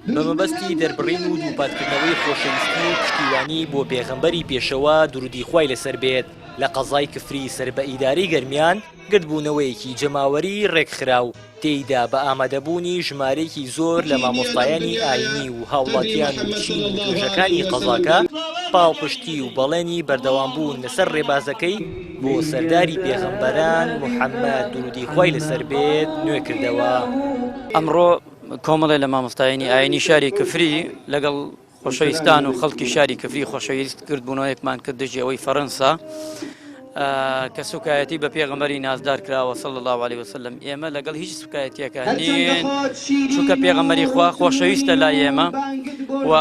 بە مەبەستی دەربڕین و دووپاتکردنەوەی خۆشەویستی و پشتیوانی بۆ پێغەمبەری پێشەوا دروودی خوای لەسەر بێت لە قەزای کفری سەر بە ئیدارەی گەرمیان گردبوونەوەیەکی جەماوەری ڕێکخرا و تێیدا بە ئامادەبوونی ژمارەیەکی زۆر لە مامۆستایانی ئایینی و هاوڵاتیان و چین و توێژەکانی قەزاکە پاڵپشتی و بەڵێنی بەردەوامبوون لەسەر ڕێبازەکەی بۆ سەرداری پێغەمبەران محەممەد دروودی خوای لەسەر بێت نوێکردەوە. ئەمڕۆ کۆمەڵێ لە مامۆستایانی ئایینی شاری کفری لەگەڵ خۆشەویستان و خەڵکی شاری کفری خۆشەویست گردبوونەوەیەکمان کرد دژی ئەوەی فەرەنسا کە سوکایەتی بە پێغەمبەری نازدار کراوە صلی الله علیه وسلم ئێمە لەگەڵ هیچ سوکایەتیەکە نین چونکە پێغەمبەری خوا خۆشەویستە لای ئێمە و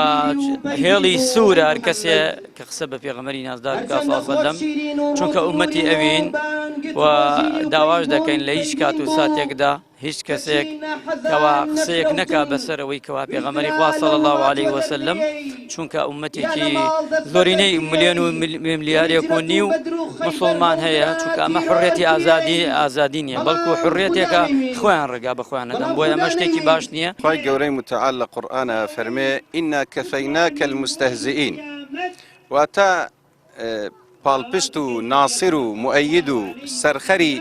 هێڵی سوورە هەر کەسێ کە قسە بە پێغەمبەری نازدار بکا صلی الله علیه وسلم چونکە ئومەتی ئەوین و داواش دەکەین لە هیچ کات و ساتێکدا هیچ کەسێک کەوا قسەیەک نەکا بەسەر ئەوەی کەوا پێغەمبەری خوا صلی الله علیه وسلم چونکە ئومەتێکی زۆرینەی ملیۆن و ملیارێک و نیو مسلمان هەیە چونکە ئەمە حڕێتی ئازادی ئازادی نییە بەڵکو حڕێتێکە خۆیان ڕێگا بە خۆیان نەدەن بۆیە ئەمە شتێکی باش نییە. خوای گەورەی متعال لە قورئانا ئەفەرمێ، انا کفیناک المستهزئین، واتە پاڵپشت و ناسر و موئەید و سەرخەری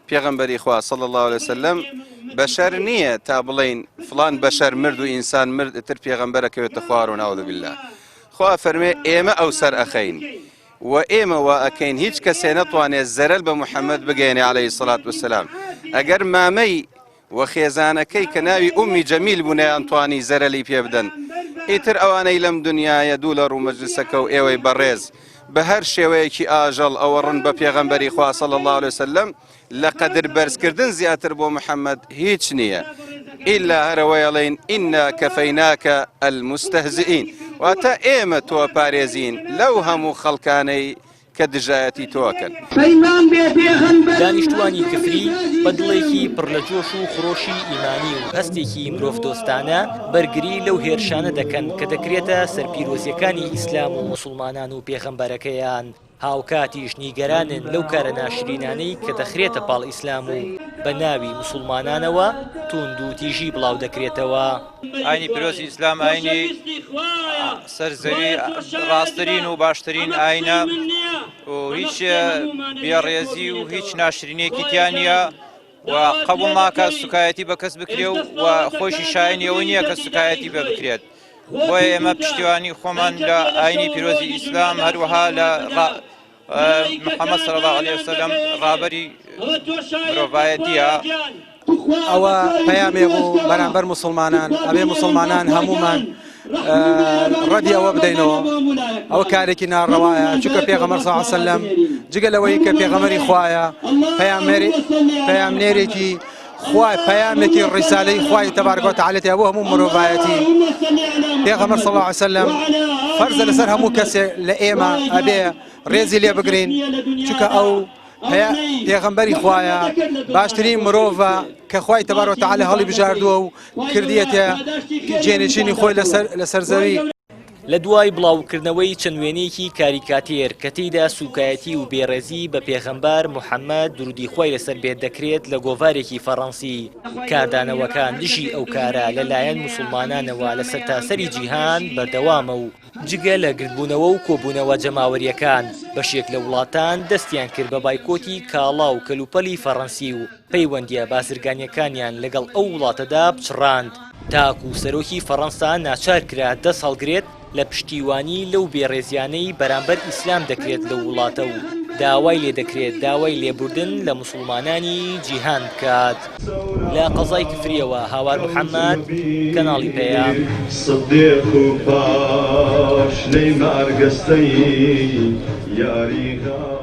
پێغەمبەری خوا صلی اللە علیه وسلم بەشەر نییە تا بڵێین فڵان بەشەر مرد و ئینسان مرد ئیتر پێغەمبەر ئەکەوێتە خوار و نعوذ باللە خوا فەرمێ ئێمە ئەو سەر ئەخەین و ئێمە وا ئەکەین هیچ کەسێ نەتوانێت زەرەر بە محەممەد بگەیەنێ عەلەیهی سەڵات وسلام ئەگەر مامەی و خێزانەکەی کە ناوی ئومی جەمیل بوو نەیانتوانی زەرەلی پێ بدەن ئیتر ئەوانەی لەم دنیایە دوو لە ڕوو مەجلسەکە و ئێوەی بەڕێز بە هەر شێوەیەکی ئاژەڵ ئەوەڕن بە پێغەمبەری خوا صلی اللە علیه وسلم لە قەدر بەرزکردن زیاتر بۆ محەممەد هیچ نییە ئیلا هەرەوەیەڵین ئینا کەفەیناکە المستهزئین واتە ئێمە تۆ پارێزین لەو هەموو خەڵکانەی کە دژایەتی تۆ ئەکەن. دانیشتووانی کفری بە دڵێکی پڕ لە جۆش و خرۆشی ئیمانی و هەستێکی مرۆڤدۆستانە بەرگری لەو هێرشانە دەکەن کە دەکرێتە سەر پیرۆزییەکانی ئیسلام و موسڵمانان و پێغەمبەرەکەیان، هاوکاتیش نیگەرانن لەو کارە ناشرینانەی کە دەخرێتە پاڵ ئیسلام و بە ناوی موسڵمانانەوە تووندوتیژی بڵاودەکرێتەوە. ئاینی پیرۆزی ئیسلام ئاینی سەر زەوی ڕاستترین و باشترین ئاینە و هیچ بێڕێزی و هیچ ناشرینێکی تیا نییە و قبول ناکات سوکایەتی بە کەس بکرێ و خۆشی شایانی ئەوە نییە کە سوکایەتی بە بکرێت بۆیە ئێمە پشتیوانی خۆمان لە ئاینی پیرۆزی ئیسلام هەروەها لە محەممەد صلی الله علیه وسلم ڕابەری مرۆڤایەتیە. ئەوە پەیامێ بوو بەرامبەر موسڵمانان، ئەبێ موسڵمانان هەموومان ڕەدی ئەوە بدەینەوە، ئەوە کارێکی ناڕەوایە، چونکە پێغەمبەر صلی الله علیه وسلم جگە لەوەی کە پێغەمبەری خوایە، پەیامنێرێکی خوای پەیامێکی ڕیسالەی خوای تەبارک و تەعالی تیا بۆ هەموو مرۆڤایەتی پێغەمبەر صلی الله علیه وسلم فەرزە لەسەر هەموو کەسێک لە ئێمە ئەبێ ڕێزی لێ بگرین چونکە ئەو پێغەمبەری خوایە باشترین مرۆڤە کە خوای تەبارک و تەعالی هەڵی بژاردووە و کردیەتە جێنشینی خۆی لەسەر لەسەر زەوی. لە دوای بڵاوکردنەوەی چەند وێنەیەکی کاریکاتێر کە تێیدا سوکایەتی و بێڕێزی بە پێغەمبەر محەمەد درودی خوای لەسەر بێت دەکرێت لە گۆڤارێکی فەڕەنسی، کاردانەوەکان دژی ئەو کارە لە لایەن موسوڵمانانەوە لە سەرتاسەری جیهان بەردەوامە و جگە لە گردبوونەوە و کۆبوونەوە جەماوەرییەکان بەشێک لە وڵاتان دەستیان کرد بە بایکۆتی کاڵا و کەلوپەلی فەڕەنسی و پەیوەندییە بازرگانییەکانیان لەگەڵ ئەو وڵاتەدا پچڕاند، تاکو سەرۆکی فەڕەنسا ناچار کرا دەست هەڵگرێت لە پشتیوانی لەو بێڕێزیانەی بەرامبەر ئیسلام دەکرێت لەو وڵاتە و داوای لێدەکرێت داوای لێبوردن لە موسڵمانانی جیهان بکات. لە قەزای کفرییەوە هاوار محەمەد، کەناڵی پەیام. سدیق و پاشنەی مارگەستەی یاری غا.